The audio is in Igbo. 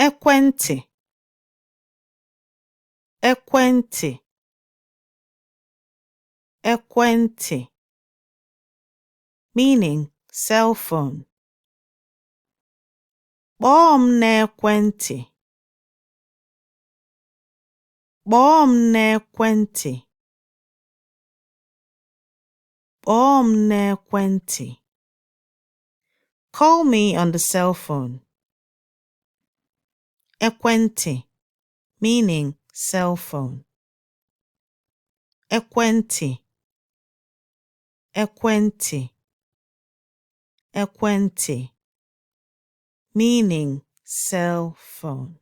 Ekwentị, ekwentị, ekwentị, meaning cell phone. Kpọọ m n'ekwentị. Kpọọ m n'ekwentị. Kpọọ m n'ekwentị. Call me on the cell phone. Ekwentị, meaning cell phone. Ekwentị, ekwentị, ekwentị, meaning cell phone.